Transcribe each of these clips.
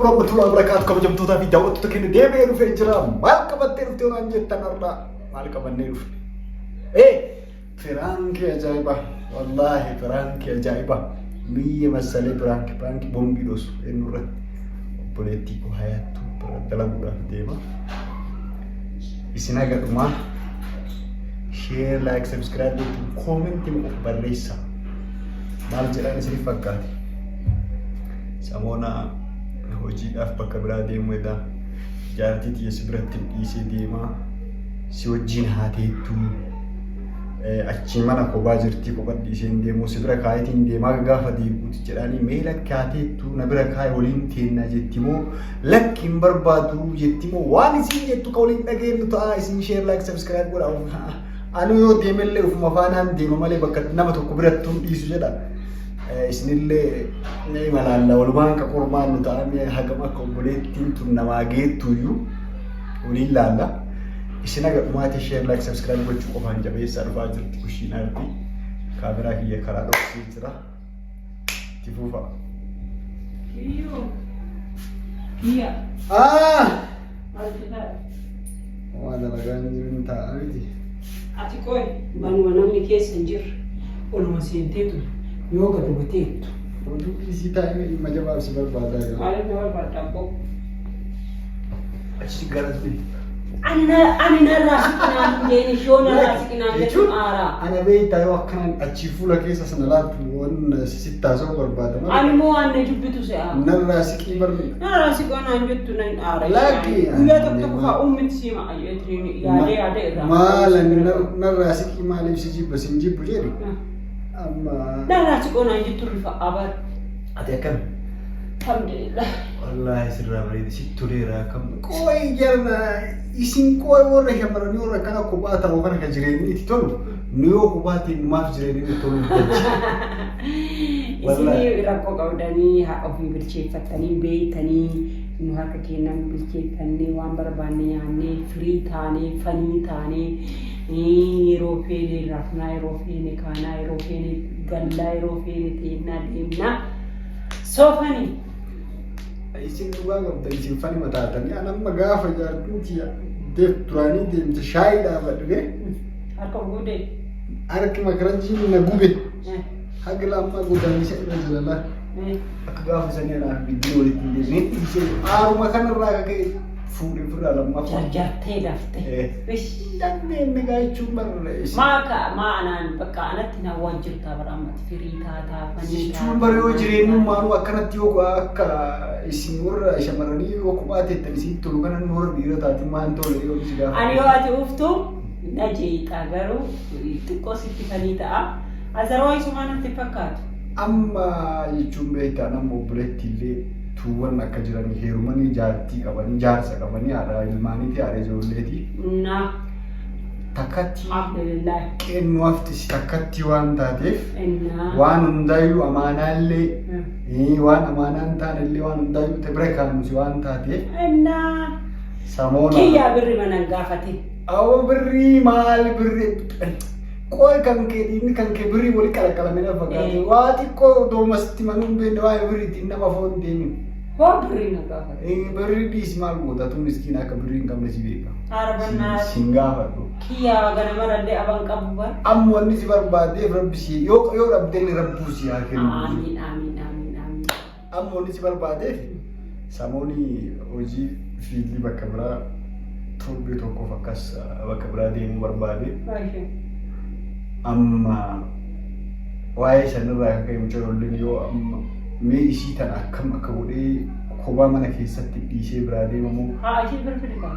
Warahmatullahi wabarakatuh, kabajamtootaa fi daawwattoota keenya, deebi'ee dhufee jira. Maal qabattee dhuftee waan jettan, har'a maal qabannee dhufne? Ee, piraankii ajaa'iba! Wallaahi piraankii ajaa'iba! Biyya massalee piraankii boombii dhosu eenyu irratti? Obboleettii koo Hayaattuu bira dalaguudhaaf deema. Isin haga dhumaa share, like, subscribe gochuun koomentii qofa barreessaa. Maal jedhaan isiniif fakkaate? Samoona hojiidhaaf bakka biraa deemuu edaa, jaartii tiyya si biratti dhiisee deemaa, si wajjin haa teettuu, achii mana kophaa jirtii, kophaa dhiisee hin deemuu, si bira kaayetiin deemaa gaafa deebi'uuti jedhaanii, mee lakki haa teettuu, na bira kaaye waliin teennaa jetti moo lakki hin barbaadu jetti moo, waan isin jettu ka waliin dhageenyu ta'a. Isin share, like, subscribe godha. Anu yoo deemellee ufuma faanaan deema malee bakka nama tokko birattuu hin dhiisu jedha. Isinillee ni malaalla, walumaan ka qormaannu ta'a, hagam akka obboleettiin tun namaa geettuyyuu waliin laalla. Isin haga dhumaatti share, like, subscribe gochuu qofaan jabeessaa. Dhufaa jirti kushiinaatti. Kaameraa kiyya karaa dhoksee jira. Itti fufa. Kiyyoo. Kiyya. Ah! Maal jedhaa? Waa dalagaan jiru hin ta'a miti. Ati qoy manuma namni keessa hin jirre oluma seenteetu yoo gad hubateettu. Oduu dhiisii, taa'ee dhimma jabaaf si barbaadaa jira. Maaliif na barbaadda abboo? Achi gara ture. Ani narraa siqinaan hin jeeni, ishoo narraa siqinaan jettu aaraa. Ana beektaa, yoo akkanaan achii fuula keessa sana laattu waan sitti haasa'uu barbaada malee. Ani immoo waan na jibbitu se'a. Narraa siqii barri. Narraa siqinaan jettu nan aara. Lakki. Guyyaa tokko tokko fa'aa ummiti siima yaadee yaadee irraa. Maal, ani narraa siqii maaliif si jibba, sin jibbu jedhi. Amma. Narraa siqinaan jettu rifa abar. Ati akkami? Alhamdulillah. Wallaahi sirraa bareedi, sitti toleera. Akkam qooyi jarna isin, qooyi warra shamarranii, warra akkana kophaa ta'u kana ka jireenyi itti tolu, nu yoo kophaa ta'e maaf jireenyi itti tolu jechi. Isinii rakkoo qabdanii haa ofii bilcheeffattanii beeytanii, nu harka keenyan bilcheeffannee waan barbaanne nyaannee, firii taanee, fanii taanee, yeroo feene rafnaa, yeroo feene kaanaa, yeroo feene gallaa, yeroo feene teennaa deemnaa soofanii. Isin dhugaa qabda, isin fani mataatanii. An amma gaafa jaartiin tiyya deef duraanii deemte shaayii dhaabadhe. Harka guudee. Harki makarajiin na gube, haga lammaa godaannisa irra jira. Akka gaafa sanii anaaf biddeen walitti hin deemne dhiisee, aaruma kanarraa akka ka'e fuudhee ofirraa lammaffaa. Jarjartee daftee. Dandeenye gaa jechuun bar isin. Maa ka maa anaan bakka anatti na waan jirtaa bara ammatti firii taataa fanii. Jechuun bara yoo jireenyummaanuu akkanatti, yoo akka isin warra shamarranii yoo kophaa teettan isin tolu kana, nu warra dhiira taatiin maan tole yoo si gaafa. Ani yoo ati uftu na jeeqa, garuu xiqqoo sitti fanii ta'a. Azaroo isumaa natti fakkaatu. Amma jechuun beektaa, nama obboleetti illee tuuwwan akka jiranii heerumanii, jaartii qabanii, jaarsa qabanii, haadha ilmaaniiti, haadha ijoolleeti. Na. Takkatti Alhamdulillah. qeennu hafti si takkatti waan taateef Innaa. waan hundaayyuu amaanaallee waan amaanaa hin taane illee, waan hundaayyuu ta'e bira kaa'amsi waan taateef Innaa. samoona. Kiyyaa birri manan gaafate. Awwa, birrii maal birrii? Qooy kan kee dhiigni kan kee birrii wali qalaqalame na fakkaate. Waa xiqqoo doomasitti manuu hin beekne, waa'ee birriitiin nama foon deemin. Hoo birrii na gaafate. Birrii dhiisi, maal goota tu miskiina, akka birrii hin qabne si beeka. Haara. Sin gaafadhu. Kiyyaa ganamarallee aban qabu bar. Amma wanni si barbaadeef rabbi si yoo dhabdellee rabbuu si haa kennu. Amiin, amiin, amiin, amiin. Amma wanni si barbaadeef samoonni hojii fiildii bakka biraa torbee tokkoof akkas bakka biraa deemuu barbaade. Baay'ee. Amma waa'ee sanirraa akka ka'e mucayyolleen yoo amma mee isii tan akkam akka godhee kophaa mana keessatti dhiisee biraa deemamoo? Haa ishee bira fidi kaa.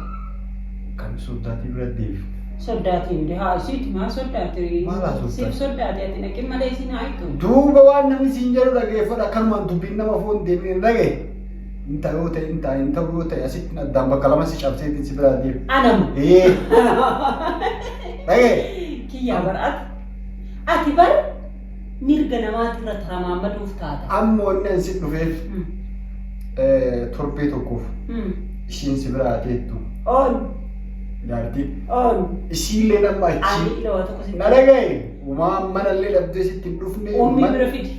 Kan soddaatii bira deebi. Soddaatiin de haa isiiti, maa soddaati? Maal haa soddaati? Siif soddaati, ati naqin malee isiin haa ittu. Duuba waan namni siin jedhu dhageeffadha, akkanumaan dubbiin nama foon deemee hin dhagaye. Hin ta'u yoo ta'e hin ta'a, hin ta'u yoo ta'e asitti addaan bakka lama si cabseetiin si biraa deema. Anamu. Ee, dhagaye. Kiyyaa bar ati. Ati bar mirga namaatirra taramaammaduuf taata. Amma wanni ani si dhufeef torbee tokkoof ishiin si biraa teettu. On. Jaartii. On. Ishiillee nama Ani achi. ila waa tokko sitti. Na dhagaye. Uumaa manallee dhabdee sitti hin dhufne. Ummii bira fidi.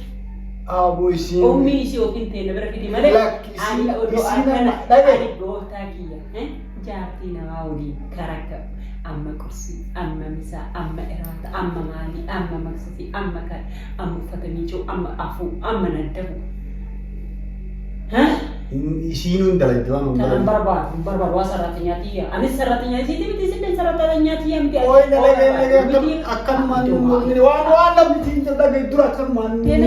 Aboo isiin. Ummii isii yookiin teenya bira fidi malee. Lakki Ani odoo isiin akkana amma dhagaye. ani gooftaa kiyya jaartii namaa waliin karakka amma qursii amma misaa amma iraata amma maalii amma maksasii amma kan amma uffata miicuu amma afuu amma naddabu. Isiinuu hin dalagdi waan Kanan hundaa. barbaadu hin barbaadu waa sarratanya tiyya anis sarratanya isiiti miti isillee sarratanya tiyya miti. Ooyi dhagee dhagee akkanumaan waan waan namni siin dhagee dura akkanumaan hin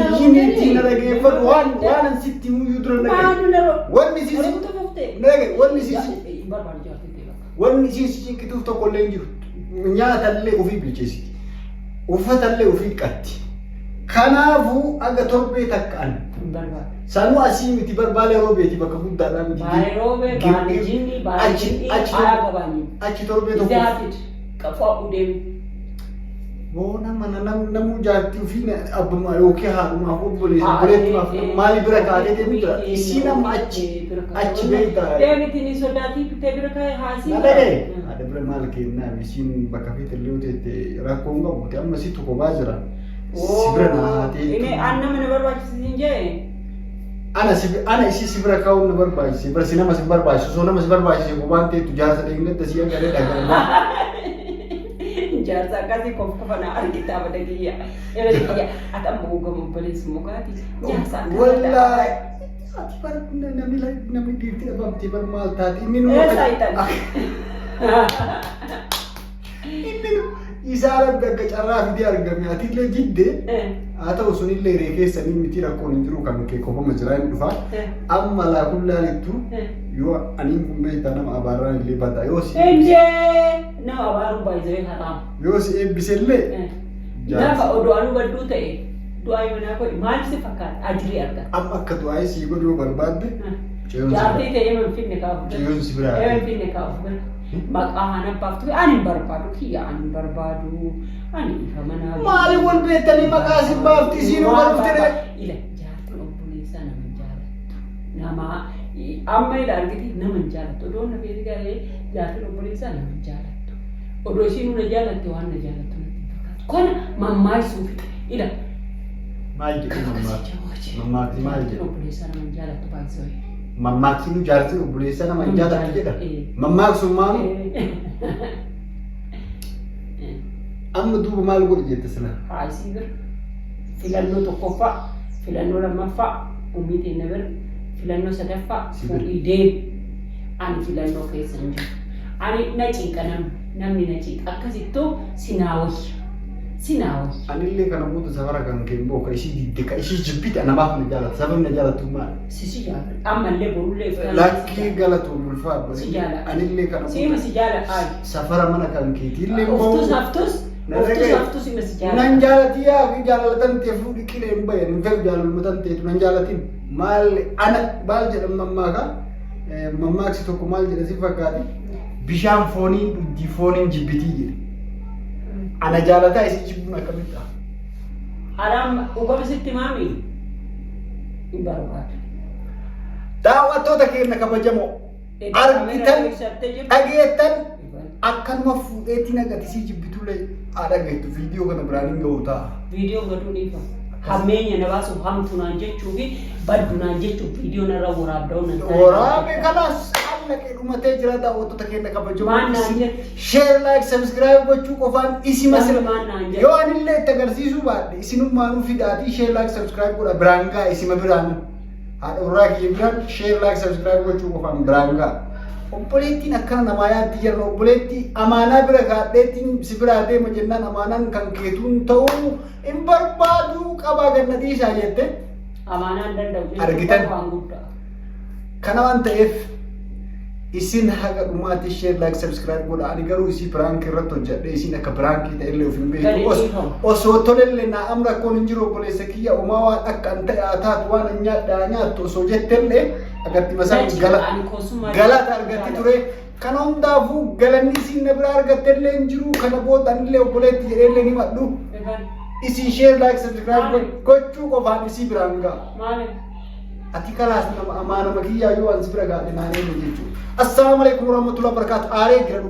dhageeffadhu waan waan an sitti himuyyuu dura dhagee. Maanu naroo. Wanni si Oromoota fuftee. dhagee wanni si Hin barbaadu jaartii ta'e bakka. wanni si cinqituuf tokko illee hin jiru. Nyaatallee ofii bilcheessiti. Uffatallee ofii qatti. Kanaafuu aga torbee takka an Hin barbaadu. Sanuu asii miti bar Baalee Roobeeti bakka guddaadhaa miti. Baalee Roobee, Baalee Jinni, Baalee Jinni, Haa gabaanyi. Achi torbee tokko. Izaafid qafaa udeemu. Boona mana namuu jaartii ofii abbuma yookiin haadhumaaf obboleessa obboleettumaaf maali bira kaatee deemu jira. Isii nama achi achi beektaa. Deemiti ni sodaatii bitee bira kaa'e haasii. Na dhagaye. Haadha bira maal kennaa isiin bakka feete illee yoo teette rakkoo hin qabu. Amma si tokko baa jira. Si bira na haatee. Inni aan nama na barbaachisiin jee. Ana si ana isii si bira kaa'uun na barbaachise. Bara si nama si barbaachisu osoo nama si barbaachise kophaan teettu jaarsa dheengadda si agaree dhagaa. Jaarsa akkasii kof kofa na argita abada kiyya. Abada kiyya. Ati amma hoogama obboleessi mukaati. Jaarsa akkasii. Wallaahi. Ati bar namni namni dhiirti dhabamte bar maal taate inni nu Eessa hitan? Inni nu isaa rabbi akka carraa fidee argame atillee jidde haa ta'u sunillee ree keessanii miti rakkoon hin jiru kan kee kofama jiraa hin dhufa. Amma laa kullaalittu yoo aniin kun beektaa nama abaarraan illee bada yoo si Indee nama abaaruun baay'isee haraam. yoo si eebbisellee Gaafa odoo anuu badduu ta'e du'aa yoo naa godhi maal si fakkaata ajirii argata. Amma akka du'aa sii godhu yoo barbaadde ce'uun si Jaartii bira. ta'e yoo hin finne kaa'u. Ce'uun si bira. Yoo hin finne kaa'u bira. Maqaa haana baaftu ani hin barbaadu kiyya ani hin barbaadu ani ifa manaa. Maali wal beektanii maqaa si baafti isiin Waan wal dhuftee. Ila jaartiin obboleessaa nama hin jaalattu. Nama amma ila argite nama hin jaalattu. Odoo na beeku garee jaartiin obboleessaa nama hin jaalattu. Odoo isiin na jaalatte waan na jaalattu natti hin fakkaatu. Kana mammaayisuu fixe. Ila Maal jedhu mammaaksi? Mammaaksi maal Jaartiin jedhu? obboleessaa nama hin jaalattu baay'isoo. Mammaaksi jaartiin obboleessa nama hin jaalattu jedha. Eh. Mammaaksuun maal? Amma duuba maal godhi jette sila? Haasii bira filannoo tokkoffaa, filannoo lammaffaa, ummii teenya bira, filannoo sadaffaa, Si bira. fuudhii deemi. Ani filannoo keessa hin jiru. Ani na cinqa namni, namni na cinqa. Akkasittuu sinaa wayya. Sinaa wayya. Anillee kana booda safara kan kee immoo ka ishii didde ka ishii jibbite namaaf na jaalata. Sababni na jaalattu maali? Si jaalladha. Ammallee borullee iftaan Lakkii galatoom ulfaadhu. Si jaalladha. Anillee kana Siima si jaalladha. safara mana kan keetiillee Oftus haftus, Na oftus dhagaye. haftus ima si jaalladha. Nan jaalati yaa fi jaalala tantee fuudhi qilee hin bayan hin fedhu jaalaluma tanteetu nan jaalatin maal ana maal jedhan mammaaka mammaaksi tokko maal jedha si fakkaati bishaan fooniin dhugdi fooniin jibbitii jedhe ana jaalataa isi jibbuun akkamitti ta'a? Haram dhugama sitti maami hin barbaadu. Daawwattoota keenya kabajamoo argitan dhageettan akkanuma fuudheetiin agatisii jibbitullee haa dhageettu viidiyoo kana biraan hin ga'u ta'a. Viidiyoon gaduu ni ifa. Hammeenya na baasuuf hamtu naan jechuu fi baddu naan jechuuf viidiyoo narra waraabda'uu nan taane. Waraabe kalaas allaqee dhumatee jira daawwattoota keenya kabajamoo. Maal naan jetti? Share like subscribe gochuu qofaan isima Namni sira. maal naan jedhe? Yoo anillee itti agarsiisuu baadhe isinummaanuu fidaatii share like subscribe godha biraan ga'a isima biraan. Haadha warraa kiyya biraan share like subscribe gochuu qofaan biraan ga'a. Obboleettiin akkana namaa yaaddi jedhan obboleettii amaanaa bira kaadheetiin si biraa deema jennaan amaanaan kan keetuun ta'uu hin barbaaduu qabaa ganna dhiisaa jette. Amaanaa hin danda'u jechuun Argitan? waan guddaa. Kana waan ta'eef isin haga dhumaatti share like subscribe godha. Ani garuu isii prank irratti hojjedhe isin akka prank ta'e illee of hin Gadi beeku. dhiifamu. Osoo tolellee naa am rakkoon hin jiru obboleessa kiyya umaa waan akka an ta'e haa taatu waan an nyaadhe haa nyaattu osoo jettellee agatti masaa Nachi gala ani kosummaa galata argatti ture. Kana hundaafuu galanni isin na biraa argattellee hin jiru. Kana booda anillee obboleetti jedheellee ni madhu. Eban, Isin share like subscribe Maali? gochuu qofaan isii biraan ga'a. Maali? Ati kalaas nama amaanama kiyyaa yoo an si bira gaadhe naan eenyu jechuudha. Assalaamu alaikum warahmatullahi wabarakatuh. Aaree jira.